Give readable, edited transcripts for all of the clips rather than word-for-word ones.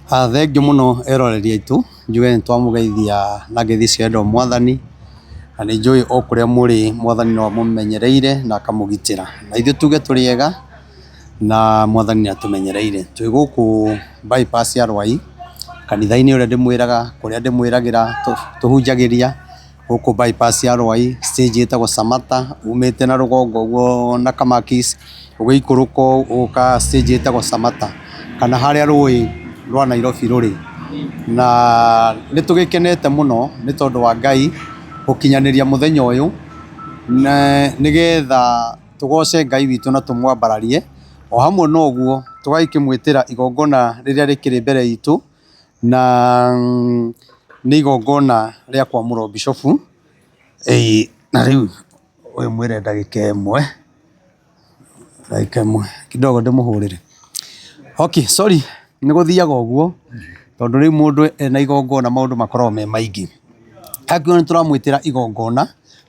Thengiũ mũno eroreri aitũ, njuge nĩ twamũgeithia na ngeithi cia wendo wa Mwathani, na nĩ njũĩ o kũrĩa mũrĩ Mwathani no amũmenyereire na akamũgitĩra. Na ithuĩ tuge tũrĩ ega na Mwathani nĩ atũmenyereire. Twĩ gũkũ bypass ya Rwai, kanitha-inĩ ũrĩa ndĩmwĩraga, kũrĩa ndĩmwĩragĩra tũhunjagĩria. Gũkũ bypass ya Rwai, stage ĩtagwo Samata, umĩte na rũgongo ũguo na Kamakis, ũgĩikũrũka ũgoka stage ĩtagwo Samata, kana harĩa rũĩ rwa Nairobi rũrĩ. Na nĩ tũgĩkenete mũno nĩ tondũ wa Ngai gũkinyanĩria mũthenya ũyũ, nĩgetha tũgoce Ngai witũ na tũmwambararie. O hamwe na ũguo tũgakĩmwĩtĩra igongona rĩrĩa rĩkĩrĩ mbere itũ. Na nĩ igongona rĩa kwamũrwo bishofu, ĩĩ na rĩu ũyũ mwĩre ndagĩka ĩmwe, ndagĩka ĩmwe kidogo ndĩmũhũrĩre. Okay, sorry nĩ gũthiaga ũguo, tondũ rĩu mũndũ ena igongona maũndũ makoragwo me maingĩ. Angĩkorwo nĩ tũramwĩtĩra igongona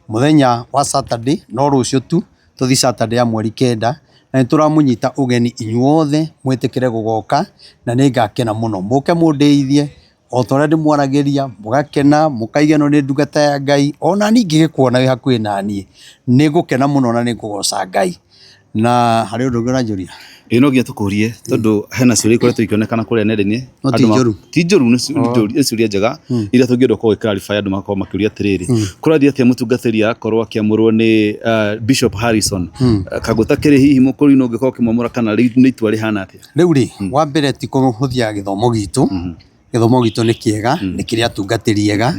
mũthenya wa Saturday, no rũciũ tu. Tũthiĩ Saturday ya mweri kenda, na nĩ tũramũnyita ũgeni inyuothe mwĩtĩkĩre gũgoka, na nĩ ngakena mũno. Mũke mũndĩithie o ta ũrĩa ndĩmwaragĩria, mũgakena, mũkaiga ĩno nĩ ndungata ya Ngai, ona niĩ ingĩgĩkuona wĩ hakuhĩ naniĩ, nĩ ngũkena mũno na nĩ ngũgoca Ngai. Na harĩ ũndũ ũngĩ ũranjũria? Ĩĩ no nginya tũkũrie tondũ hena ciũria ikoretwo ikĩonekana kũrĩa nenda-inĩ. No ti Andũ ma- njũru. Ti njũru, nĩ nĩ ciũria njega iria tũngĩenda gũkorwo ũgĩ clarify andũ magakorwo makĩũria atĩrĩrĩ, kũrathiĩ atĩa mũtungatĩri akorwo akĩamũrwo nĩ Bishop Harrison? Kagũta kĩrĩ hihi mũkũrinũ ũngĩkorwo ũkĩmwamũra kana nĩ itua rĩhana atĩa? Rĩu rĩ, wa mbere ti kũhũthia gĩthomo gitũ, gĩthomo gitũ nĩ kĩega, nĩ kĩrĩ atungatĩri ega,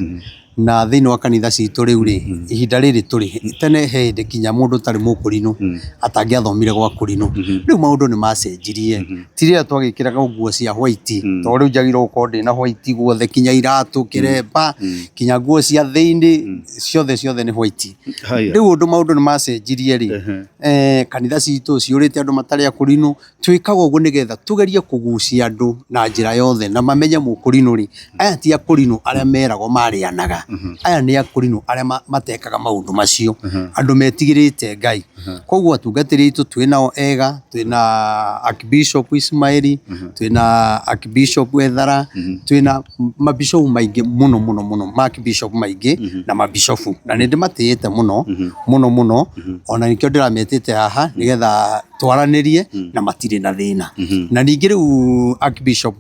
na thĩinĩ wa kanitha citũ rĩu rĩ, ihinda rĩrĩ tũrĩ, tene he hĩndĩ kinya mũndũ ũtarĩ mũkũrinũ atangĩathomire gwa kũrinũ. Rĩu maũndũ nĩ macenjirie, ti rĩrĩa twagĩkĩraga nguo cia white, tondũ rĩu njagĩrĩirwo gũkorwo ndĩna white guothe kinya iratũ, kĩremba, kinya nguo cia thĩinĩ, ciothe ciothe nĩ white. Haya. Rĩu ũndũ maũndũ nĩ macenjirie rĩ, kanitha citũ ciyũrĩte andũ matarĩ akũrinũ, Twĩkaga ũguo nĩgetha tũgerie kũgucia andũ na njĩra yothe na mamenye mũkũrinũ rĩ, aya ti akũrinũ arĩa meragwo marĩanaga, aya nĩ akũrinũ arĩa matekaga maũndũ macio, andũ metigĩrĩte Ngai. Koguo atungatĩri aitũ twĩ nao ega, twĩna Archbishop Ismael, twĩna Archbishop Ethara, twĩna mabishopu maingĩ mũno mũno mũno, ma Archbishop maingĩ na mabishopu, na nĩ ndĩmatĩĩte mũno mũno mũno, ona nĩkĩo ndĩrametĩte haha nĩgetha twaranĩrie na matirĩ na thĩna. Na ningĩ rĩu Archbishop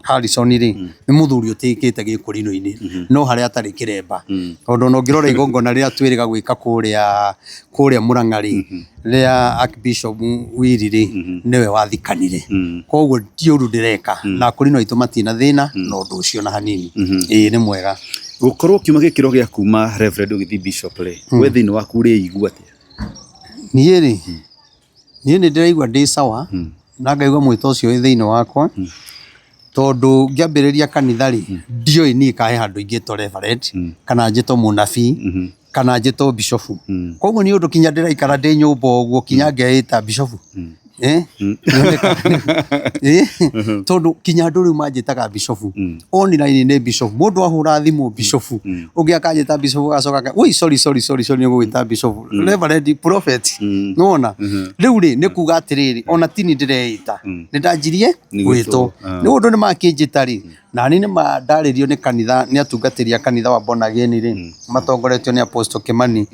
Harrison rĩ, nĩ mũthuri ũtĩĩkĩte gĩkũrinũ-inĩ, no harĩa atarĩ kĩremba. Tondũ ona ũngĩrora igongona rĩrĩa twĩrĩga gwĩka kũrĩa kũrĩa Mũrang'a rĩ, rĩa Archbishop Willy rĩ, nĩwe wathikanire. Koguo ti ũru ndĩreka, na akũrinũ aitũ matirĩ na thĩna na ũndũ ũcio ona hanini. Ĩĩ nĩ mwega. Gũkorwo ũkiuma gĩkĩro gĩa kuma Reverend ũgĩthiĩ Bishop rĩ, we thĩinĩ waku ũrĩigua atĩa? Niĩ rĩ, niĩ nĩ ndĩraigua ndĩ sawa na ngaigua mwĩto ũcio wĩ thĩinĩ wakwa, tondũ ngĩambĩrĩria kanitha rĩ, ndioĩ niĩ kana he handũ ingĩtwo reverend, kana njĩtwo mũnabii, kana njĩtwo bishofu. Koguo nĩ ũndũ kinya ndĩraikara ndĩ nyũmba ũguo kinya ngeĩta bishofu. Eh? Eh? Tondũ kinya andũ rĩu manjĩtaga bishofu. Online nĩ bishofu. Mũndũ ahũra thimũ bishofu. Ũngĩ akanjĩta bishofu agacoka aka, woi sorry sorry sorry sorry nĩ gũgwĩta bishofu. Reverend prophet. Nĩwona? Rĩu rĩ nĩ kuga atĩrĩrĩ ona tini ndĩreĩta. Nĩ ndanjirie Nĩ gwĩtwo. gwĩtwo, ah. Nĩ ũndũ nĩ makĩnjĩta rĩ, na niĩ nĩ ndarĩrio nĩ kanitha nĩ atungatĩri a kanitha wa Born Again rĩ, matongoretio nĩ Apostle Kimani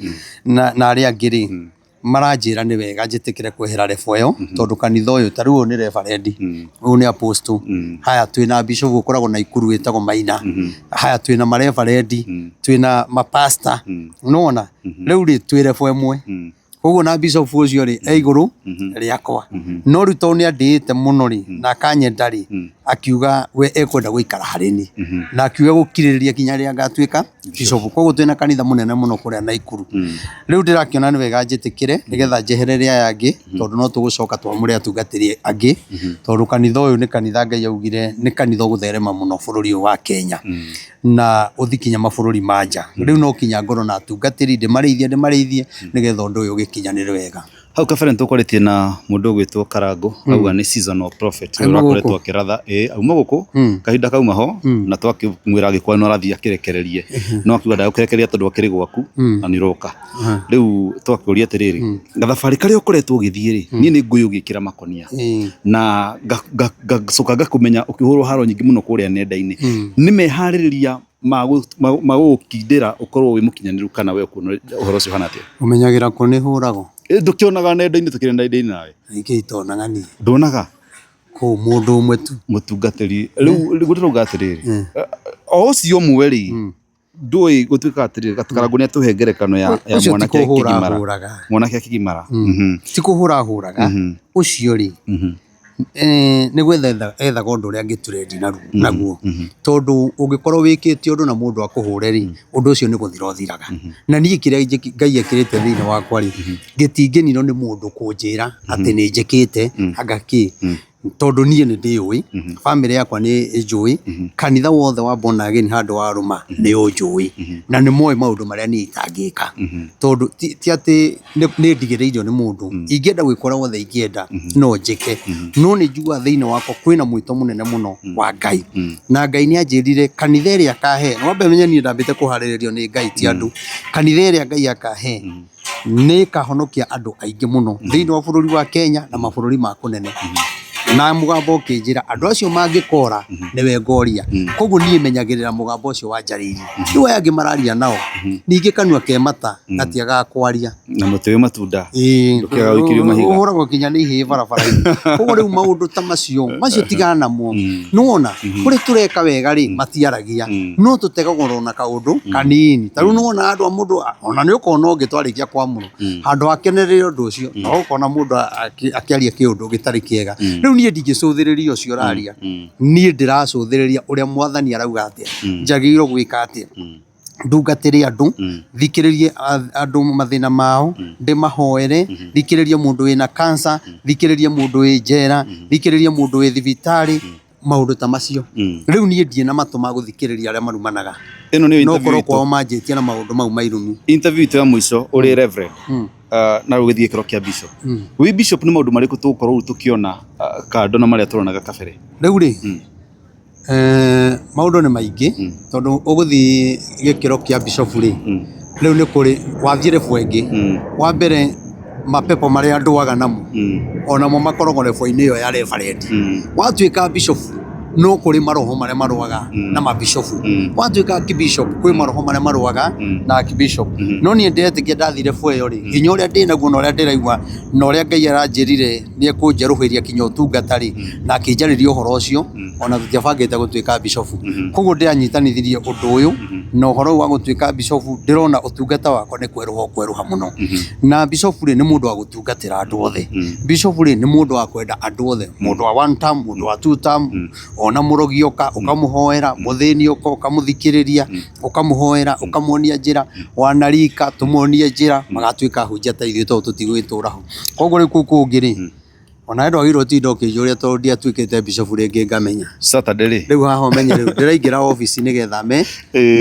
na arĩa angĩ rĩ, maranjĩra nĩ wega njĩtĩkĩre kwehera level ĩyo tondũ kanitha ũyũ ta rĩu ũyũ nĩ reverend, ũyũ nĩ apostle, haya twĩna bishop ũkoragwo Naikuru wĩtagwo Maina, haya twĩna mareverendi, twĩna mapastor, nĩwona? Rĩu rĩ twĩ level ĩmwe. Koguo na bishop ũcio rĩ e igũrũ rĩakwa. No rĩu tondũ nĩ andĩĩte mũno rĩ na akanyenda rĩ, akiuga we ekwenda gũikara harĩ niĩ. Na akiuga gũkirĩrĩria nginya rĩrĩa ngatuĩka bishop. Koguo twĩna kanitha mũnene mũno kũrĩa Naikuru. Rĩu ndĩrakĩona nĩ wega njĩtĩkĩre nĩgetha njeherere aya angĩ tondũ no tũgũcoka twamũre atungatĩri angĩ tondũ kanitha ũyũ nĩ kanitha Ngai augire nĩ kanitha ũgũtherema mũno bũrũri ũyũ wa Kenya na ũthiĩ kinya mabũrũri ma nja. Rĩu no kinya ngorwo na atungatĩri ndĩmarĩithie ndĩmarĩithie nĩgetha ũndũ ũyũ ũgĩkinyanĩre wega. Hau kabere nĩtũkwarĩtie na mũndũ ũgwĩtwo Karangũ auga nĩ seasonal prophet ũrĩa Auma ũrakoretwo gũkũ? akĩratha ĩ auma gũkũ kahinda kauma ho na twakĩmwĩra agĩkwa no arathiĩ akĩrekererie no akiuga ndagũkĩrekereria tondũ akĩrĩ gwaku na nĩ ũroka. Rĩu twakĩũria atĩrĩrĩ, gathabarĩ karĩa ũkoretwo ũgĩthiĩ rĩ, niĩ nĩ ngũĩ ũgĩkĩra makonia na ngacoka ngakũmenya ũkĩhũrwo haro nyingĩ mũno kũrĩa nenda-inĩ. Nĩ meharĩrĩria ma gũgũkindĩra ũkorwo wĩ mũkinyanĩru kana we ũkuona ũhoro ũcio ũhana atĩa? Ũmenyagĩra kũ nĩ hũragwo? Ndũkĩonaga nenda-inĩ tũkĩrĩ nenda-inĩ nawe. Ningĩ itonaga niĩ. Nduonaga? Kũu mũndũ ũmwe tu. Mũtungatĩri rĩu ndĩrauga atĩrĩrĩ, o ũcio ũmwe rĩ, ndũĩ gũtuĩka atĩrĩrĩ, Karangũ nĩ atũhe ngerekano ya Ũcio ti mwanake kũhũra akĩgimara. ahũraga. Mwanake akĩgimara. Ti kũhũra ahũraga. Ũcio rĩ, nĩ gwetha ethaga ũndũ ũrĩa angĩtũrendi naguo. Tondũ ũngĩkorwo wĩkĩte ũndũ na mũndũ akũhũre rĩ, ũndũ ũcio nĩ gũthira ũthiraga. Na niĩ kĩrĩa Ngai ekĩrĩte thĩinĩ wakwa rĩ, gĩtingĩninwo nĩ mũndũ kũnjĩra atĩ nĩ njĩkĩte anga kĩ. Tondũ niĩ nĩ ndĩũĩ, bamĩrĩ yakwa nĩ ĩnjũĩ, kanitha wothe wa Born Again handũ warũma nĩ ũnjũĩ. Na nĩ moĩ maũndũ marĩa niĩ itangĩka. Tondũ ti atĩ nĩ ndigĩrĩirio nĩ mũndũ. Ingĩenda gwĩka ũrĩa wothe ingĩenda, no njĩke. No nĩ njiguaga thĩinĩ wakwa kwĩna mwĩto mũnene mũno wa Ngai. Na Ngai nĩ anjĩrire kanitha ĩrĩa akahe, na wambe ũmenye niĩ ndambĩte kũharĩrĩrio nĩ Ngai ti andũ. Kanitha ĩrĩa Ngai akahe, nĩ ĩkahonokia andũ aingĩ mũno thĩinĩ wa bũrũri wa Kenya na mabũrũri ma kũnene. Na mũgambo ũkĩnjĩra andũ acio mangĩkora nĩwe ngoria. Koguo niĩ menyagĩrĩra mũgambo ũcio wanjarĩirie. Rĩu aya angĩ mararia nao, ningĩ kanua ke mata gatiagaga kwaria. Na mũtĩ wĩ matunda. Ĩĩ, Ndũkĩaga gũikĩrio mahiga. ũhũragwo nginya nĩ ihĩĩ barabara-inĩ. Koguo rĩu maũndũ ta macio, macio tigana namo. Nĩwona, kũrĩ tũreka wega rĩ, matiaragia. No tũtegagwo na kaũndũ kanini. Ta rĩu nĩwona handũ ha mũndũ, ona nĩ ũkona ũngĩ twarĩkia kwamũrwo, handũ ha akenerere ũndũ ũcio, no ũkona mũndũ akĩaria kĩũndũ gĩtarĩ kĩega. Rĩu niĩ ndingĩcũthĩrĩria ũcio ũraria. Niĩ ndĩracũthĩrĩria ũrĩa mwathani arauga atĩa, njagĩrĩirwo gwĩka atĩa. Ndungatĩre andũ, thikĩrĩrie andũ mathĩna mao, ndĩmahoere, thikĩrĩrie mũndũ wĩna cancer, thikĩrĩrie mũndũ wĩ njera, thikĩrĩrie mũndũ wĩ thibitarĩ, maũndũ ta macio. Rĩu niĩ ndirĩ na matũ ma gũthikĩrĩria arĩa marumanaga. Ĩno nĩyo No interview korwo itũ. kwao manjĩtie na maũndũ mau ma irumi. Interview itũ ya mũico ũrĩ reverend na rĩu ũgĩthiĩ gĩkĩro kĩa bishop. Wĩ bishop nĩ maũndũ marĩkũ tũgũkorwo rĩu tũkĩona kando na marĩa tũronaga kabere? Rĩu rĩ, Maũndũ nĩ maingĩ tondũ ũgũthiĩ gĩkĩro kĩa bishop rĩ, rĩu nĩ kũrĩ wathiĩ level ĩngĩ, wa mbere mapepo marĩa ndũaga namo onamo makoragwo level -inĩ ĩyo ya reverend. Watuĩka bishop no kũrĩ maroho marĩa marũaga na mabishop. Watuĩka archbishop kwĩ maroho marĩa marũaga na archbishop. No niĩ ndĩretĩkia ndathiĩ level ĩyo rĩ, hinya ũrĩa ndĩnaguo na ũrĩa ndĩraigua na ũrĩa Ngai aranjĩrire nĩ ekũnjerũhĩria kinya ũtungata rĩ, na akĩnjarĩria ũhoro ũcio, ona tũtiabangĩte gũtuĩka bishofu. Koguo ndĩranyitanithirie ũndũ ũyũ na ũhoro ũyũ wa gũtuĩka bishofu, ndĩrona ũtungata wakwa nĩ kwerũha ũkwerũha mũno. Na bishofu rĩ, nĩ mũndũ wa gũtungatĩra andũ othe. Bishofu rĩ, nĩ mũndũ wa kwenda andũ othe, mũndũ wa one term, mũndũ wa two term, ona mũrogi oka ũkamũhoera, mũthĩni oka ũkamũthikĩrĩria, ũkamũhoera, ũkamuonia njĩra, wanarika tũmonie njĩra, magatuĩka ahunjia ta ithuĩ tondũ tũtigũgĩtũra ho. Koguo rĩu kũu kũngĩ rĩ, ona we ndwagĩrĩirwo ũtinde ũkĩnjũria tondũ ndiatuĩkĩte bishop rĩngĩ ngamenya. Saturday rĩ? Rĩu haha ũmenye rĩu ndĩraingĩra obici nĩgetha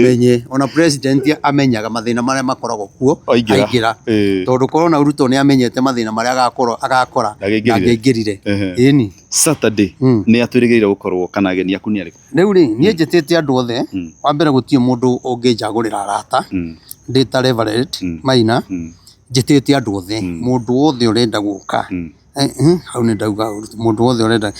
menye ona president amenyaga mathĩna marĩa makoragwo kuo Aingĩra. aingĩra. Tondũ korwo na Ruto nĩ amenyete mathĩna marĩa agakorwo agakora Ndangĩaingĩrire. ndangĩaingĩrire. Ĩni. Saturday nĩ atwĩrĩgĩrĩire gũkorwo kana ageni aku nĩ arĩkũ? Rĩu rĩ, niĩ njĩtĩte andũ othe, wa mbere gũtirĩ mũndũ ũngĩnjagũrĩra arata, ndĩ ta Reverend Maina, njĩtĩte andũ othe, mũndũ wothe ũrenda gũka, hau nĩ ndauga mũndũ wothe ũrenda,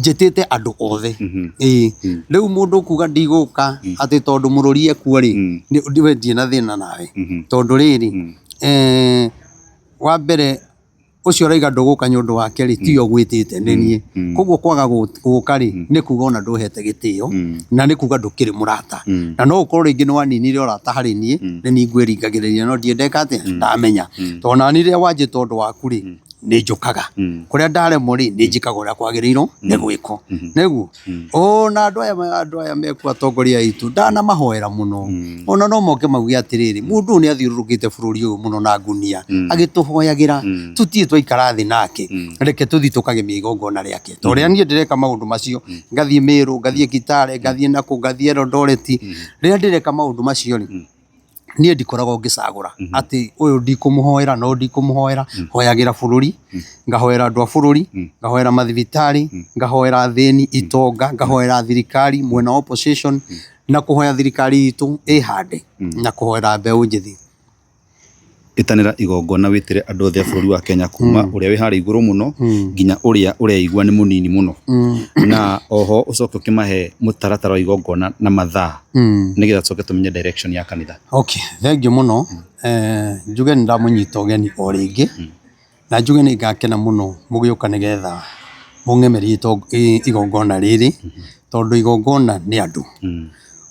njĩtĩte andũ othe, ĩĩ. Rĩu mũndũ ũkuga ndigũka atĩ tondũ mũrũri ekuo rĩ, we ndirĩ na thĩna nawe, tondũ rĩrĩ, wa mbere ũcio ũrauga ndũgũka nĩ ũndũ wake rĩ, tiwe ũgwĩtĩte nĩ niĩ. Koguo kwaga gũka rĩ, nĩ kuga ona ndũhete gĩtĩo, na nĩ kuga ndũkĩrĩ mũrata. Na no ũkorwo rĩngĩ nĩ waninire ũrata harĩ niĩ, nĩ niĩ ngwĩringagĩrĩria no ndirĩ ndeka atĩa, ndamenya. Tondũ nani rĩrĩa wanjĩta ũndũ waku rĩ, nĩ njũkaga. Kũrĩa ndaremwo rĩ, nĩ njĩkaga ũrĩa kwagĩrĩirwo nĩ gwĩkwo. Nĩguo? Ona andũ aya andũ aya mekuo atongoria aitũ ndanamahoera mũno. Ona no moke mauge atĩrĩrĩ, mũndũ ũyũ nĩ athiũrũrũkĩte bũrũri ũyũ mũno na ngunia agĩtũhoyagĩra, tũtirĩ twaikara thĩ nake, reke tũthiĩ tũkagemie igongona rĩake. Ta ũrĩa niĩ ndĩreka maũndũ macio, ngathiĩ Meru, ngathiĩ Kitale, ngathiĩ nakũ, ngathiĩ Eldoret, rĩrĩa ndĩreka maũndũ macio rĩ, Niĩ ndikoragwo ngĩcagũra atĩ ũyũ ndikũmũhoera no ndikũmũhoera, hoyagĩra bũrũri, ngahoera andũ a bũrũri, ngahoera mathibitarĩ, ngahoera athĩni, itonga, ngahoera thirikari mwena wa opposition, na kũhoya thirikari itũ ĩhande, na kũhoera mbeũ njĩthĩ. Ĩtanĩra igongona wĩtĩre andũ othe a bũrũri wa Kenya kuma ũrĩa wĩ harĩa igũrũ mũno nginya ũrĩa ũreigua nĩ mũnini mũno, na oho ũcoke ũkĩmahe mũtaratara wa igongona na mathaa nĩgetha tũcoke tũmenye direction ya kanitha. Okay, thengiũ mũno. Njuge nĩ ndamũnyita ũgeni o rĩngĩ, na njuge nĩ ngakena mũno mũgĩũka nĩgetha mũng'emerie igongona rĩrĩ, tondũ igongona nĩ andũ.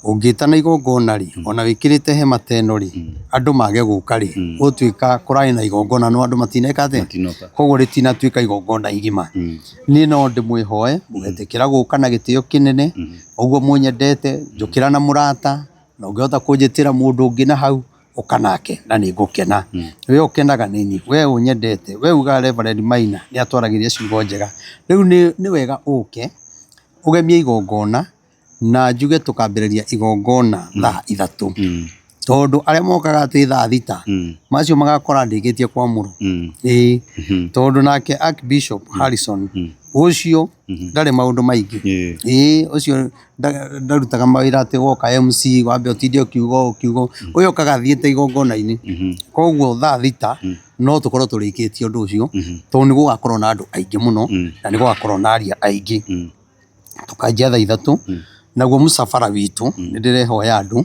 Ũngĩtana igongona rĩ, ona wĩkĩrĩte hema ta ĩno rĩ, andũ mage gũka rĩ, gũtuĩka kũrarĩ na igongona no andũ matineka atĩa? Matinoka. Koguo rĩtinatuĩka igongona igima. Niĩ no ndĩmwĩhoe mũgetĩkĩra gũka na gĩtĩo kĩnene, ũguo mũnyendete, njũkĩra na mũrata, na ũngĩhota kũnjĩtĩra mũndũ ũngĩ na hau, ũka nake na nĩ ngũkena. We ũkenaga nĩ niĩ, we ũnyendete, we ugaga Reverend Maina nĩ atwaragĩria ciugo njega. Rĩu nĩ wega ũke, ũgemie igongona, na njuge tũkambĩrĩria igongona thaa 3. Tondũ arĩa mokaga atĩ thaa 6, macio magakora ndĩkĩtie kwamũrwo. Ĩĩ, tondũ nake Archbishop Harrison, ũcio ndarĩ maũndũ maingĩ. Ĩĩ, ũcio ndarutaga mawĩra atĩ woka MC wambe ũtinde ũkiuga ũũ ũkiuga ũũ. Ũyũ okaga athiĩte igongona-inĩ. Koguo thaa 6 no tũkorwo tũrĩkĩtie ũndũ ũcio, tondũ nĩ gũgakorwo na andũ aingĩ mũno, na nĩ gũgakorwo na aria aingĩ. Tũkanjia thaa 3, naguo mũcabara witũ nĩ ndĩrehoya andũ,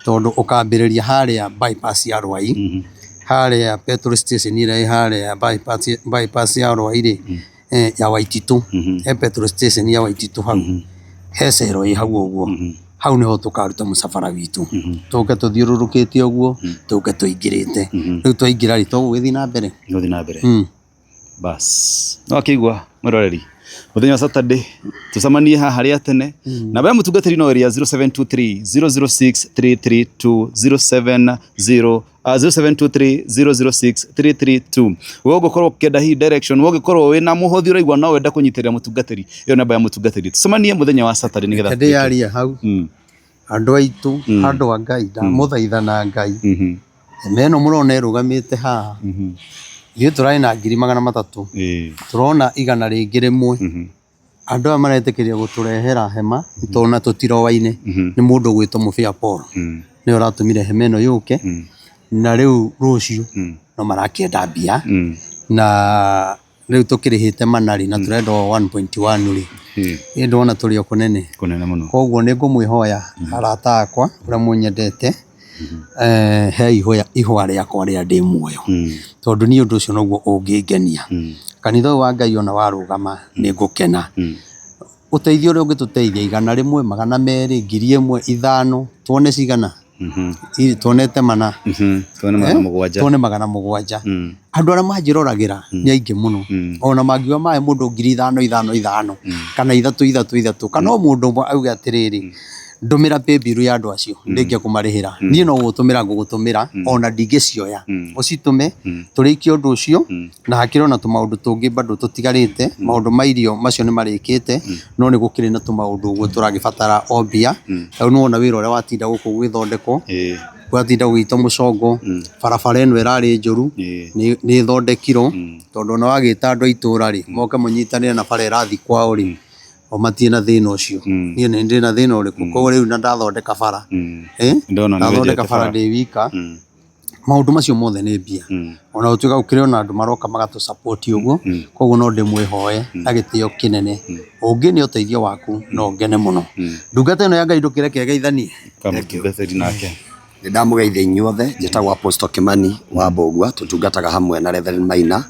tondũ ũkambĩrĩria harĩa bypass ya Rwai, harĩa petrol station ĩrĩa ĩ harĩa bypass ya Rwai rĩ, ya Waititũ, he petrol station ya Waititũ hau, he cero ĩ hau ũguo, hau nĩho tũkaruta mũcabara witũ, tũke tũthiũrũrũkĩte ũguo, tũke tũingĩrĩte. Rĩu twaingĩra rĩ, tũgũgĩthiĩ na mbere. Gũthiĩ na mbere. Bas. No akĩigua mwĩroreri mũthenya wa Saturday tucemanie haha rĩa tene. Namba ya mũtungatĩri no ĩrĩa 0723 006 332 070 0723 006 332. We ũngĩkorwo ũkĩenda hihi direction, we ũngĩkorwo wĩna mũhothi ũraigua no wenda kũnyitĩrĩra mũtungatĩri, ĩyo namba ya mũtungatĩri. Tucemanie mũthenya wa Saturday nĩgetha Ndĩyarie hau. Andũ aitũ, andũ a Ngai, ndamũthaitha na Ngai. Hema ĩno mũrona ĩrũgamĩte haha, ithuĩ tũrarĩ na 300,000, tũrona 101. Andũ aya maretĩkĩria gũtũrehera hema, tondũ na tũtiroaine, nĩ mũndũ ũgwĩtwo Mũbĩa Paul, nĩwe ũratũmire hema ĩno yũke, na rĩu rũciũ no marakĩenda mbia, na rĩu tũkĩrĩhĩte mana rĩ, na tũrenda o 1.1 rĩ, ĩ ndona tũrĩ o kũnene. Kũnene mũno. Koguo nĩ ngũmwĩhoya arata akwa ũrĩa mũnyendete, he ihũa rĩakwa rĩa ndĩ muoyo, tondũ niĩ ũndũ ũcio noguo ũngĩngenia. Kanitha ũyũ wa Ngai ona warũgama nĩ ngũkena. Ũteithio ũrĩa ũngĩtũteithia 100, 200, 1000, 5, tuone cigana? Tuonete mana. Tuone 700. Tuone 700. Andũ arĩa manjĩroragĩra nĩ aingĩ mũno. Ona mangiuga mahe mũndũ 5,000 5 5, kana 3 3 3, kana o mũndũ ũmwe auge atĩrĩrĩ, ndũmĩra paybill ya andũ acio, ndĩngĩe kũmarĩhĩra. Niĩ no gũgũtũmĩra ngũgũtũmĩra, ona ndingĩcioya. Ũcitũme, tũrĩkie ũndũ ũcio, na hakĩrĩ ona tũmaũndũ tũngĩ bado tũtigarĩte, maũndũ ma irio macio nĩ marĩkĩte, no nĩ gũkĩrĩ na tũmaũndũ ũguo tũragĩbatara o mbia. Rĩu nĩ wona wĩra ũrĩa watinda gũkũ gũgĩthondekwo, gwatinda gũgĩitwo mũcongo, barabara ĩno ĩrarĩ njũru, nĩ ĩthondekirwo, tondũ ona wagĩta andũ a itũra rĩ, moke mũnyitanĩre na bara ĩrathiĩ kwao rĩ, o matirĩ na thĩna ũcio. Niĩ nĩ ndĩ na thĩna ũrĩkũ? Koguo rĩu na ndathondeka bara. Ndona nĩ Ndathondeka wenjete bara bara. ndĩ wika. Maũndũ macio mothe nĩ mbia. Ona gũtuĩka gũkĩrĩ ona andũ maroka magatũ support ũguo, koguo no ndĩmwĩhoe na gĩtĩo kĩnene. Ũngĩne ũteithio waku no ngene mũno. Ndungata ĩno ya Ngai ndũkĩreke ĩgeithanie. Kamũtungatĩri nake. Nĩ ndamũgeithia inyuothe, njĩtagwo Apostle Kimani wa Mbũgua, tũtungataga hamwe na Reverend Maina,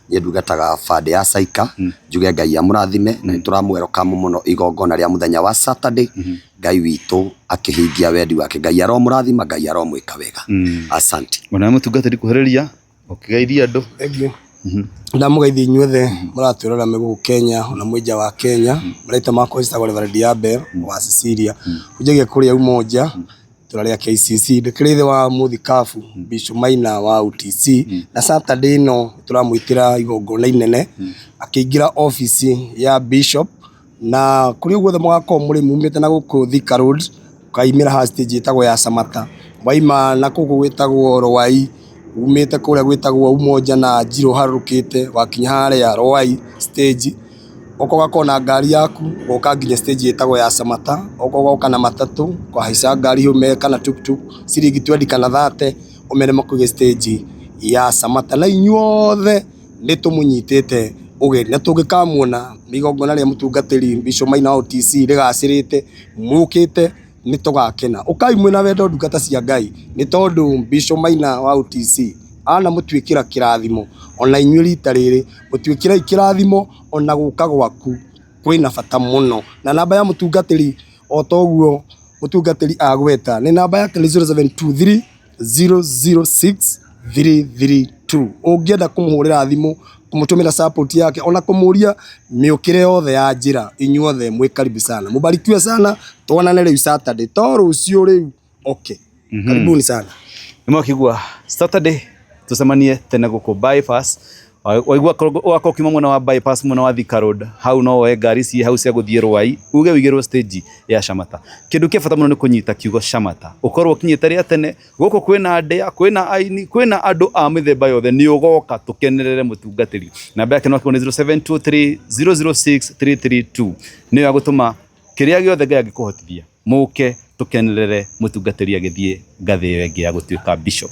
niĩ ndungataga band ya Saika, njuge Ngai amũrathime, na nĩ tũramwelcome mũno igongona rĩa mũthenya wa Saturday, Ngai witũ akĩhingia wendi wake, Ngai aromũrathima, Ngai aromwĩka wega. Asante. Ona mũtungatĩri kuhĩrĩria, ũkĩgeithia andũ. Thank you. Ndamũgeithia inyuothe mũratwĩrora mwĩ gũkũ Kenya ona mwĩ nja wa Kenya, marĩtwa makwa njĩtagwo Reverend Abel wa Cecilia, hunjagia kũrĩa Umoja, itũra rĩa KCC, ndĩkĩrĩ ithe wa mũthikabu Bishop Maina wa UTC, na Saturday ĩno tũramwĩtĩra igongona inene, akĩingĩra obici ya Bishop, na kũrĩa guothe mũgakorwo mũrĩ mumĩte na gũkũ Thika Road, ũkaimĩra haha stage ĩtagwo ya Samata, Waima na kũu gwĩtagwo Rwai, umĩte kũrĩa gwĩtagwo Umoja na Njirũ harũrũkĩte, wakinya harĩa Rwai stage, ũka ũgakorwo na ngari yaku, ũgoka nginya stage ĩtagwo ya Samata, ũka ũgoka na matatũ, ũkahaica ngari ũme kana tuktuk, ciringi twendi kana thate, ũmere makũige stage ya Samata. Na inyuothe nĩ tũmũnyitĩte ũgeni, na tũngĩkamuona nĩ igongona rĩa mũtungatĩri Bishop Maina wa OTC rĩgacĩrĩte, mũkĩte nĩ tũgakena. Ũkai mwĩna wendo ndungata cia Ngai, nĩ tondũ Bishop Maina wa OTC anamũtuĩkĩra kĩrathimo, ona inyuĩ rita rĩrĩ mũtuĩkĩrei kĩrathimo, ona gũka gwaku kwĩna bata mũno. Na namba ya mũtungatĩri o ta ũguo mũtungatĩri agweta, nĩ namba yake nĩ 0723 006 332. Ũngĩenda kũmũhũrĩra thimũ, kũmũtũmĩra support yake, ona kũmũria mĩũkĩre yothe ya njĩra, inyuothe mwĩ karibu sana. Mũbarikiwe sana, tuonane rĩu Saturday, to rũciũ rĩu. Okay. Karibuni sana. Nĩmwakĩigua Saturday tucemanie tene gũkũ bypass. Waigua ũgakorwo ũkiuma mwena wa bypass, mwena wa Thika Road, hau no woe ngari ciĩ hau cia gũthiĩ Rwai, uge ũigĩrwo stage ya Shamata. Kĩndũ kĩa bata mũno nĩ kũnyita kiugo Shamata, ũkorwo ũkinyĩte rĩa tene. Gũkũ kwĩna ndĩa, kwĩna aini, kwĩna andũ a mĩthemba yothe, nĩ ũgoka tũkenerere mũtungatĩri. Namba yake no akĩrwo nĩ 0723 006 332, nĩyo ya gũtũma kĩrĩa gĩothe Ngai angĩkũhotithia, mũke tũkenerere mũtungatĩri agĩthiĩ ngathĩ ĩyo ĩngĩ ya gũtuĩka bishop.